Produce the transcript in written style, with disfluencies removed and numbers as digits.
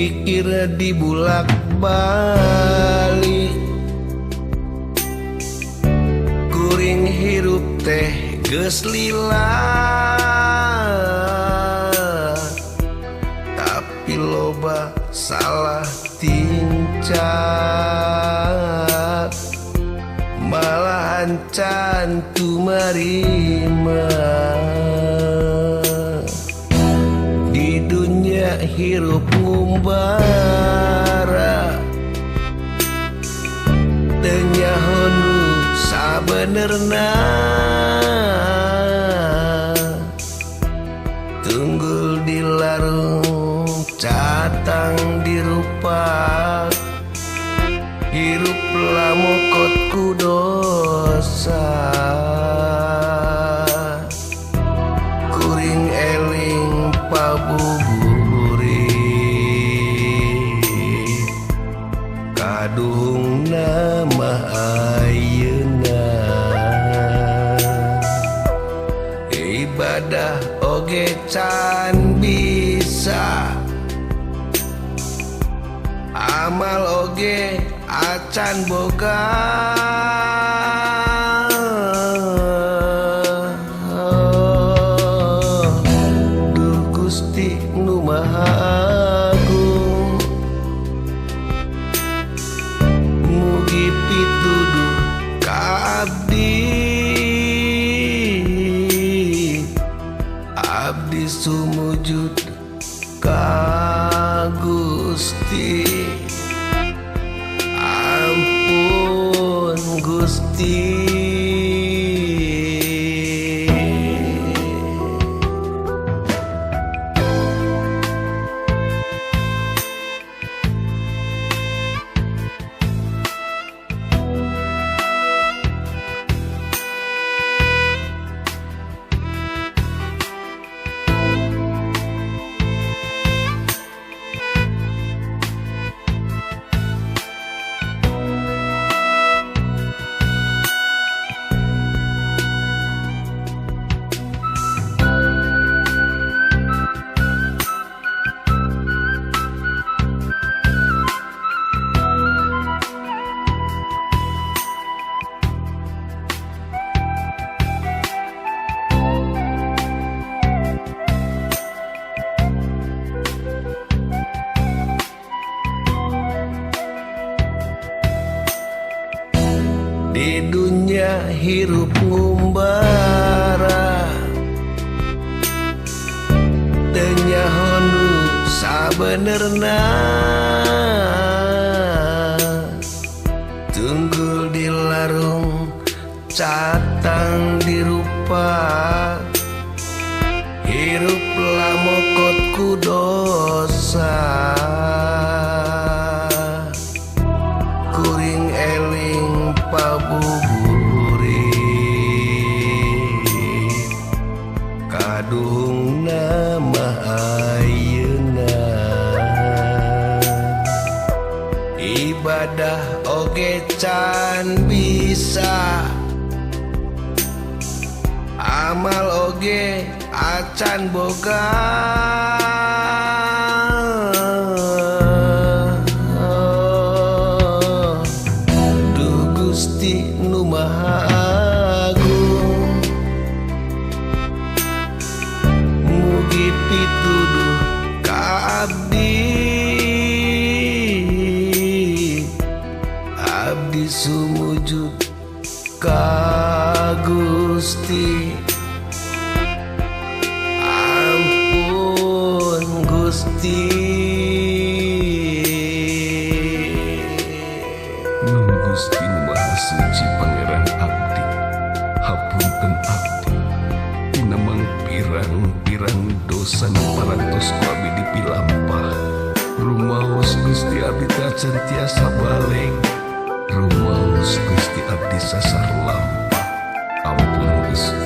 Pikir dibulak balik kuring hirup teh geus lila, tapi loba salah tingcap, malahan can tumarima. Di dunya hirup ngumbara, teu nyaho nu sabenerna. Tunggul dilarung, catang dirupak, hirup lamokot ku dosa. Kuring eling pabuburit, kaduhungna mah ayeuna. Ibadah oge can bisa, amal oge acan boga. Duh Gusti nu Maha Agung, mugi pituduh ka abdi. Abdi sumujud ka Gusti. Ampun Gusti. Di dunya hirup ngumbara, teu nyaho nu sabenerna. Tunggul dilarung, catang dirupak, hirup lamokot ku dosa. Kuring eling pabuburit, kaduhungna mah ayeuna. Ibadah oge can bisa, amal oge acan boga. Duh Gusti nu Maha Agung, mugi pituduh ka abdi. Abdi sumujud ka Gusti. Ampun Gusti. Nun Gusti nu Maha Suci Pangeran abdi, hapunten abdi tina mangpirang-pirang dosa nu parantos ku abdi dipilampah. Rumaos Gusti, abdi teh acan tiasa baleg. Rumaos Gusti, abdi sasar lampah. Ampun Gusti.